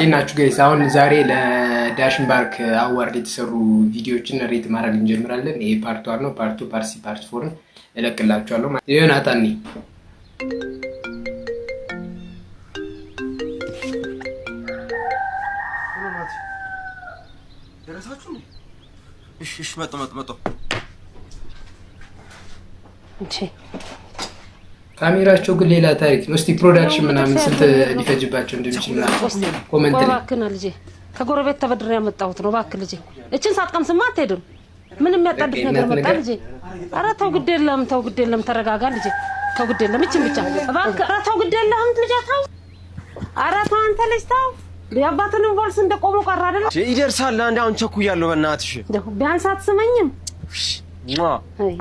እንዴት ናችሁ guys? አሁን ዛሬ ለዳሽን ባንክ award የተሰሩ ቪዲዮዎችን rate ማድረግ እንጀምራለን። ይሄ part one ነው። Part two፣ part three፣ part four ን እለቅላችኋለሁ። ዮናታን ደረሳችሁ እንዴ? እሺ፣ እሺ፣ መጣሁ፣ መጣሁ፣ መጣሁ። ካሜራቸው ግን ሌላ ታሪክ ነው። እስቲ production ምናምን ስንት ሊፈጅባቸው እንደሚችል ምናምን comment ላይ። እባክህ ልጄ፣ ከጎረቤት ተበድሬ ያመጣሁት ነው። እባክህ ልጄ፣ እችን ሳትቀምስማ አትሄድም። ምን የሚያጣድፍ ነገር መጣ ልጄ? ኧረ ተው፣ ግድ የለም፣ ተው፣ ግድ የለም፣ ተረጋጋ ልጄ፣ ተው፣ ግድ የለም፣ እችን ብቻ እባክህ። ኧረ ተው፣ ግድ የለህም ልጄ፣ ተው። ኧረ ተው አንተ ልጅ ተው። የአባትንም ቦልስ እንደቆሙ ቀረ አይደለ? ይደርሳል። አንድ አሁን ቸኩያለሁ፣ በእናትሽ። ቢያንስ አትስመኝም?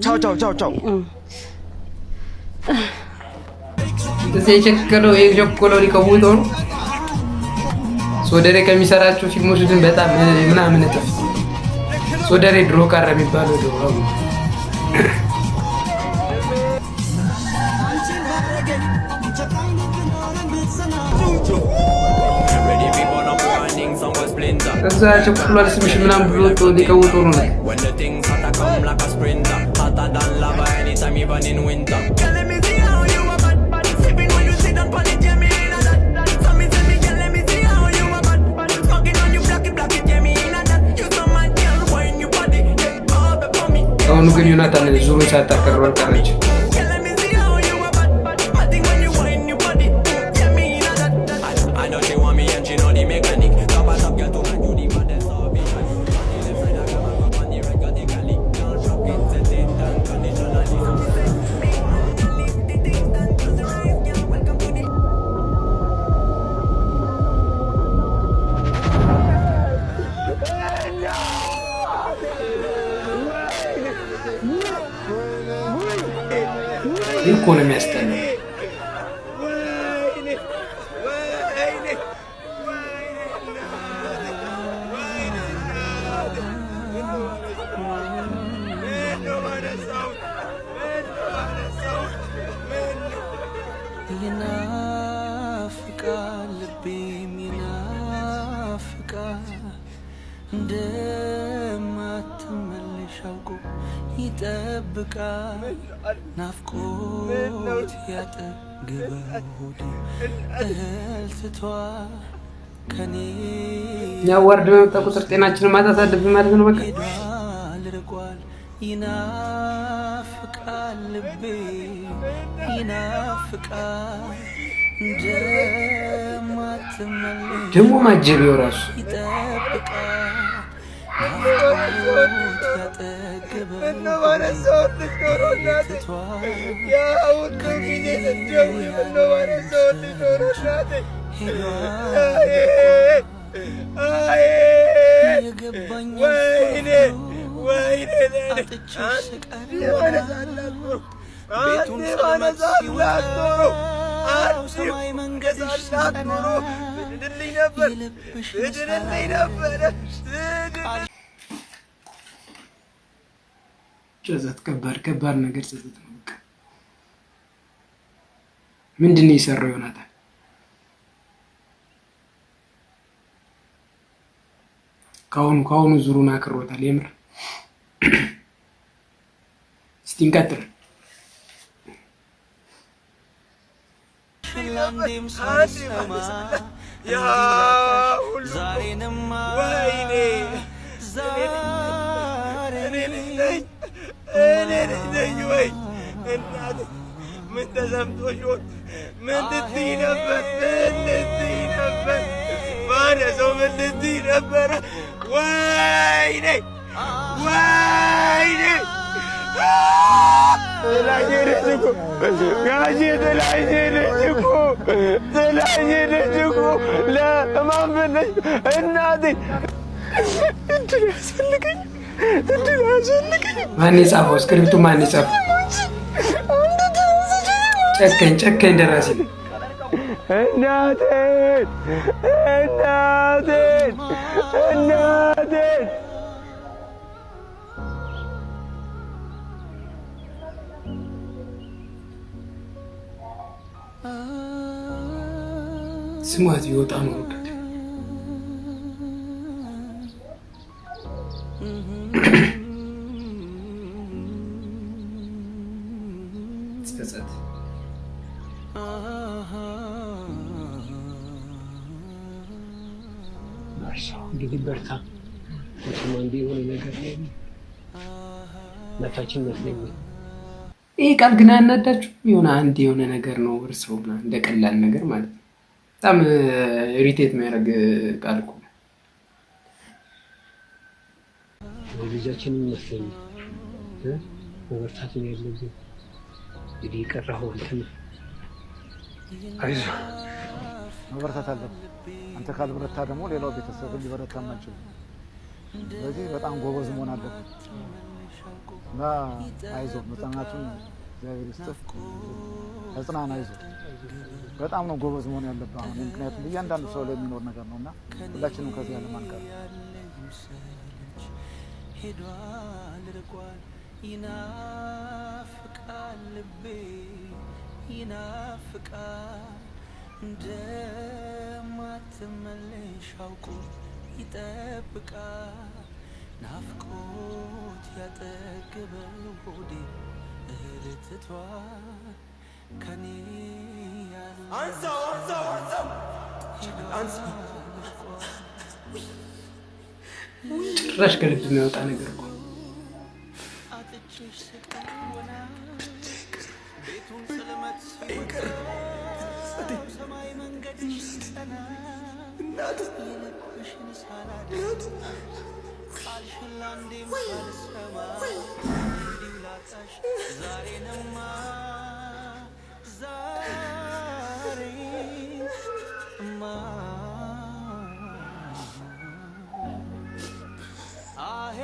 ቻው፣ ቻው፣ ቻው፣ ቻው። እዚህ የቸኮለው ሊቀውጠው ነው። ሶደሬ ከሚሰራቸው ፊልሞች ግን በጣም ምናምን እጥፍ ሶደሬ ድሮ ቀረ የሚባለው ድሮ። ከዛ ቸኩሏል ስምሽ ምናምን ብሎ ሊቀውጠው ነው። አሁኑ ግን ዮናታን ዙሩን ሳታከሩ አልቀረችም። ይህ እኮ ነው የሚያስጠላው። ይናፍቃል ልቤም ይናፍቃል፣ እንደማትመለሽ አውቆ ይጠብቃል። ናፍቆት ያጠገበው ሆዴ እህል ትቷል ከኔ። እኛ award በመጣ ቁጥር ጤናችንን ማጣት አለብን ማለት ነው። በቃ ሄዷል፣ ርቋል። ይናፍቃል ልቤ ይናፍቃል፣ እንደማትመለሽ ደግሞ ማጀቢያው ራሱ ይጠብቃል። ናፍቆት ያጠገበው ትቷል ከኔ ሄዷል። የገባኝ አጥቼሽ ስቀር ቤቱን ጸልመት ሲውጠው ሰማይ መንገድሽ ሲቀና የልብሽን ቃል ጸጸት፣ ከባድ ከባድ ነገር ጸጸት ነው። በቃ ምንድን ነው የሰራው ዮናታን? ከአሁኑ ከአሁኑ ዙሩን አክሮታል። የምር እስቲ እንቀጥል። ለአንዴም ሳልሰማ ዛሬንማ ዛሬ እኔ ልጅ ነኝ ወይ እናቴ? ምን ተሰምቶሽ ይሆን? ምን ልትይ ነበር? ምን ልትይ ነበር? ማነሰው ምን ልትይ ነበረ? ወይኔ፣ ወይኔ፣ ጥላኝ ሄደች እኮ ጋሼ፣ ጥላኝ ሄደች እኮ፣ ጥላኝ ሄደች እኮ። ለማን ብለሽ እናቴ? እድል ያስፈልገኝ፣ እድል ያስፈልገኝ። ማን የጻፈው script ኡ? ማን የጻፈው? ጨካኝ ጨካኝ ደራሲ ነው። እናቴን፣ እናቴን፣ እናቴን። ስሟት ቢወጣ ኖሮ ቅድም እርሳው። እንግዲህ በርታ። መቼም አንዱ የሆነ ነገር ላይ እናታችን ይመስለኛል። ይህ ቃል ግን አያናዳችሁም? የሆነ አንድ የሆነ ነገር ነው እርሰው ምናምን እንደ ቀላል ነገር ማለት ነው። በጣም irritate የሚያደርግ ቃል እኮ ነው። ልጃችን ይመስለኛል። መበርታት ነው ያለብን። እንግዲህ የቀረኸው አንተ ነህ። አይዞህ። መበርታት አለብን። አንተ ካልበረታ ደግሞ ሌላው ቤተሰብ ሊበረታ አይችልም። ስለዚህ በጣም ጎበዝ መሆን አለብን እና አይዞህ፣ መጽናናቱን እግዚአብሔር ይስጥህ። ተጽናና፣ አይዞህ። በጣም ነው ጎበዝ መሆን ያለብህ አሁን፣ ምክንያቱም እያንዳንዱ ሰው ላይ የሚኖር ነገር ነው እና ሁላችንም ከዚህ ዓለም አንቀርም። ሄዷል ርቋል፣ ይናፍቃል ልቤ ይናፍቃል፣ እንደማትመለሽ አውቆ ይጠብቃል። ናፍቆት ያጠገበው ሆዴ እህል ትቷል ከኔ ያለ አንሳው፣ አንሳው፣ አንሳው፣ አንሳው። ጭራሽ ከልብ የሚያወጣ ነገር እኮ። አጥቼሽ ስቀር ወና ቤቱን ጽልመት ሲውጠው ሰማይ መንገድሽ ሲጸና የልብሽን ሳላደርግ ቃልሽን ላንዴም ሳልሰማ እንዲሁ ላጣሽ ዛሬንማ ዛሬማ አሄ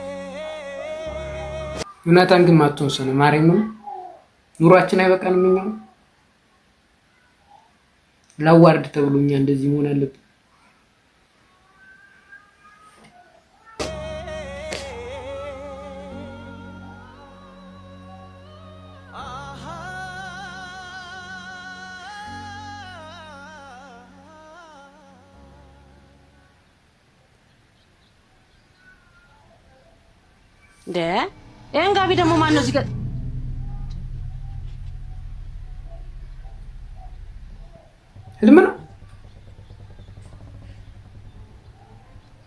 ዮናታን ግን ማትሆን ሰው ነው። ማርያምን ኑሯችን አይበቃንም። እኛው ለ award ተብሎ እኛ እንደዚህ መሆን አለብን። እንደ ይሄን ጋቢ ደግሞ ማን ነው እዚህ ጋር? ህልም ነው።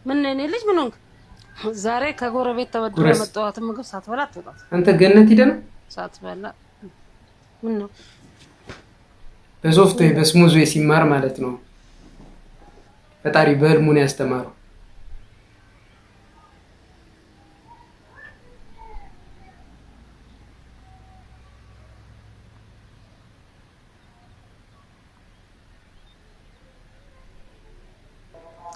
ምን ነው የኔ ልጅ፣ ምን ሆንክ ዛሬ? ከጎረቤት ተበድሮ ጉረስ። የመጣኋትን ምግብ ሳትበላ አትወጣም። አንተ ገነት ሂደህ ነው። ሳትበላ ምን ነው? በ soft ወይ በ smooth ወይ ሲማር ማለት ነው። ፈጣሪ በህልሙ ነው ያስተማረው።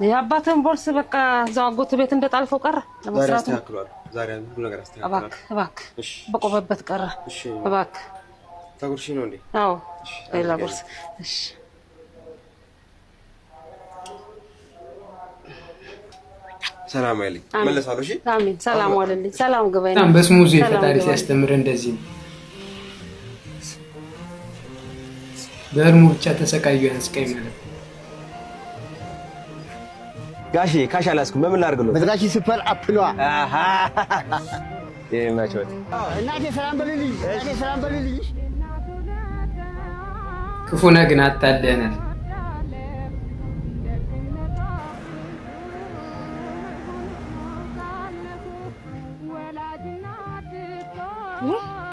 የአባትህን ቦልስ በቃ እዛው አጎት ቤት እንደጣልከው ቀረ። ዛሬ ለመስራቱ አስተካክሏል። ዛሬ ሁሉ ነገር አስተካክሏል። እባክህ እባክህ፣ እሺ። በቆመበት ቀረ። እሺ። እባክህ። ታጉርሺ ነው እንዴ? አዎ፣ ሌላ ጉርስ። እሺ። ሰላም አይልኝ። አሜን። መለሳለሁ። እሺ። አሜን። ሰላም ዋለልኝ። ሰላም ግባ። በጣም በ smooth ወይ ሰላም ፈጣሪ ግባ። ሲያስተምር እንደዚህ ነው። በህልሙ ብቻ ተሰቃዩ ያንስቀኝ ማለት ነው። ጋሼ cash አላስኩም። በምን ላድርግልዎት? መዝራቺ super app ነዋ። አሃ ይመችዎት። እናቴ ሰላም በልልኝ፣ እናቴ ሰላም በልልኝ። ክፉ ነህ ግን አታለናል።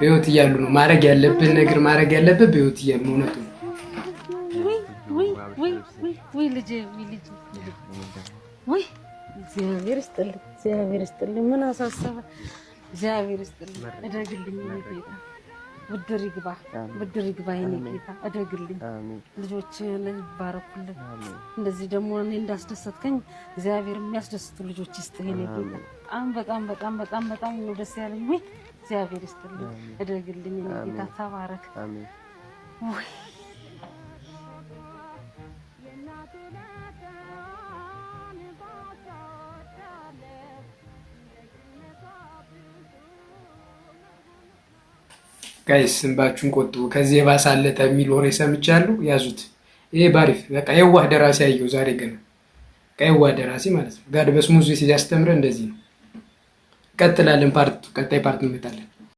በህይወት እያሉ ነው ማድረግ ያለብን ነገር፣ ማድረግ ያለብን በህይወት እያሉ ነው። እውነቱ ነው። ውይ ውይ ውይ ውይ ውይ ልጄ፣ ውይ ልጄ፣ ውይ እግዚአብሔር ይስጥልኝ፣ እግዚአብሔር ይስጥልኝ። ምን አሳሰበ? እግዚአብሔር ይስጥልኝ፣ እደግልኝ የኔ ጌታ፣ ብድር ይግባ፣ ብድር ይግባ የኔ ጌታ፣ እደግልኝ። ልጆች ይባረኩልን። እንደዚህ ደግሞ እኔ እንዳስደሰትከኝ እግዚአብሔር የሚያስደስቱ ልጆች ይስጥህ የኔ ጌታ። በጣም በጣም በጣም በጣም በጣም ነው ደስ ያለኝ። ውይ እግዚአብሔር ይስጥልኝ፣ እደግልኝ የኔ ጌታ፣ ተባረክ። ውይ Guys እንባችሁን ቆጥቡ። ከዚህ የባሰ አለ የሚል ወሬ ሰምቻለሁ። ያዙት። ይሄ ባሪፍ በቃ የዋህ ደራሲ ያየው ዛሬ ገና በቃ የዋህ ደራሲ ማለት ነው። God በ smooth ሲያስተምረ እንደዚህ ነው። ቀጥላለን። Part ቀጣይ part እንመጣለን።